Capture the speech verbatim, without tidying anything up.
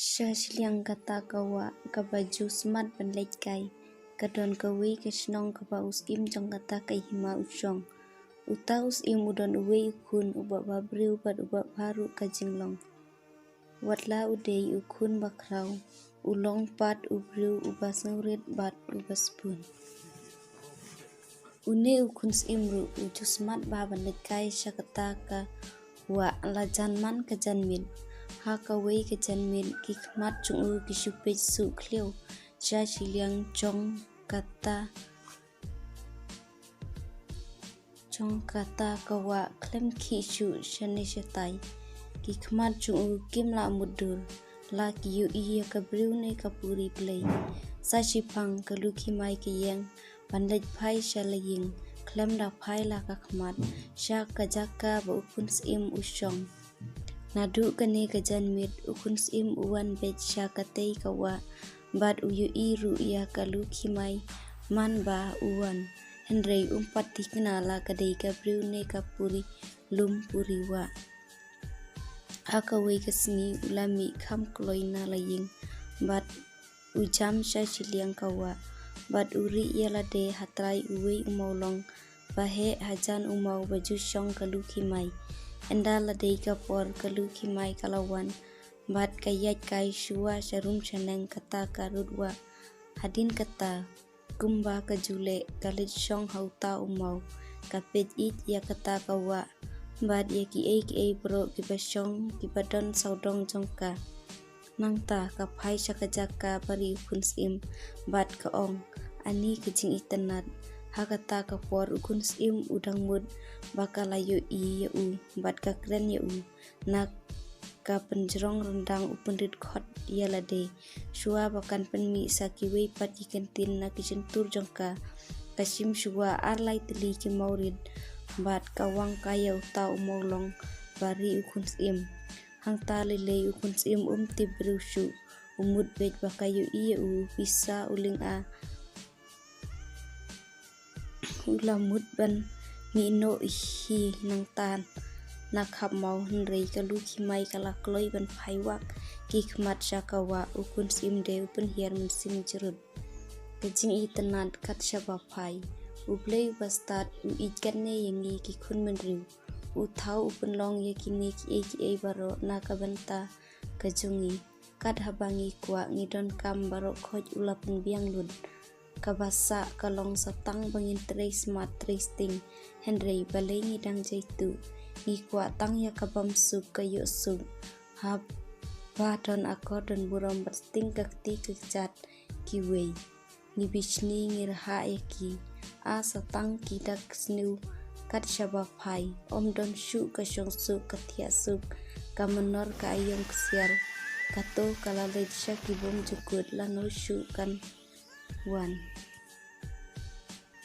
Sha shiliang kata ka wah kaba ju smat ban leit kai, ka don kawei ka shnong kaba u syiem jong kata ka hima u shong. Uta u syiem u don uwei u khun uba bhabriew bad uba bha ruh ka jinglong. Watla u dei u khun bakhraw, u long pat u briew uba sngewrit bad uba sbun. Une u khun syiem ruh u ju smat bha ban leit kai sha kata ka wah la jan man ka janmiet. Ha kawei ka janmiet ki khmat jong u ki shu peit suk khliew sha shiliang jong kata jong kata ka wah khlem khih shuh shane shatai. Ki khmat jong u kim lah mutdur, la ki ïohi ïa ka briew ne ka puri blei. Sa shiphang ka Lukhimai ka ïeng ban leit phai sha la ïing, khlem da phai la ka khmat sha ka jaka ba u khun syiem u shong. Naduh kane ka janmiet u khun syiem u wan beit sha katei ka wah bad u ïohi ruh ïa ka Lukhimai man ba u wan. Hynrei um pat thikna la ka dei ka briew ne ka puri lum puri wah. Ha kawei ka sngi u la mih kham kloi na la ïing bad u jam sha shiliang ka wah bad u rieh ïa lade ha trai uwei u mawlong ba heh hajan u maw ba ju shong ka Lukhimai. Ynda la dei ka por ka Lukhimai ka la wan bad ka ïaid kai shuwa sha rum sha neng kata ka rud wah. Hadien kata kumba ka ju leh ka leit shong ha uta u maw, ka peit ïeit ïa kata ka wah bad ïa kiei kiei baroh kiba shong kiba don sawdong jong ka. Nangta ka phai sha ka jaka ba rieh u khun syiem bad ka ong, ani ka jingitynnad. Ha kata ka por u khun syiem u dang mut ba ka la ïohi ïa u bad ka kren ïa u na ka pynjrong ryndang u pynrit khot ïa lade. Shuwa ba kan pynmih sa kiwei pat ki kyntien na ki jyntur jong ka, ka shim shuwa ar lai tylli ki mawrit bad ka wang kai ïa uta u mawlong ba rieh u khun syiem. Hangta lei lei u khun syiem um tip briew shuh, u mut beit ba ka ïohi ïa u, pisa u lynga u la mut ban mih noh hi nangta na khap maw. Hynrei ka Lukhimai ka la kloi ban phai wak ki khmat sha ka wah. U khun syiem de u pynhiar mynsiem jrut. Ka jingitynnad kat shaba phai. U Blei uba stad u ïeit katne ïa ngi ki khun bynriew. U thaw u pynlong ïa kine kiei kiei baroh na ka bynta ka jong ngi. Kat haba ngi kwah ngi donkam baroh khoit u la pynbiang lut. Kaba sah ka long sa tang ba ngin trei smat trei sting. Hynrei balei ngi dang jaituh? Ngi kwah tang ïa ka bamsuk ka ïohsuk. Haba don akor don burom bad sting ka kti ka kjat kiwei. Ngi bishni ngi rhah ïa ki. A sa tang ki dak sniew kat shaba phai. Ym don shuh ka shongsuk ka thiah suk, ka mynor ka aïom ksiar. Kato ka la leit sha ki bymjukut lano shuh kan wan.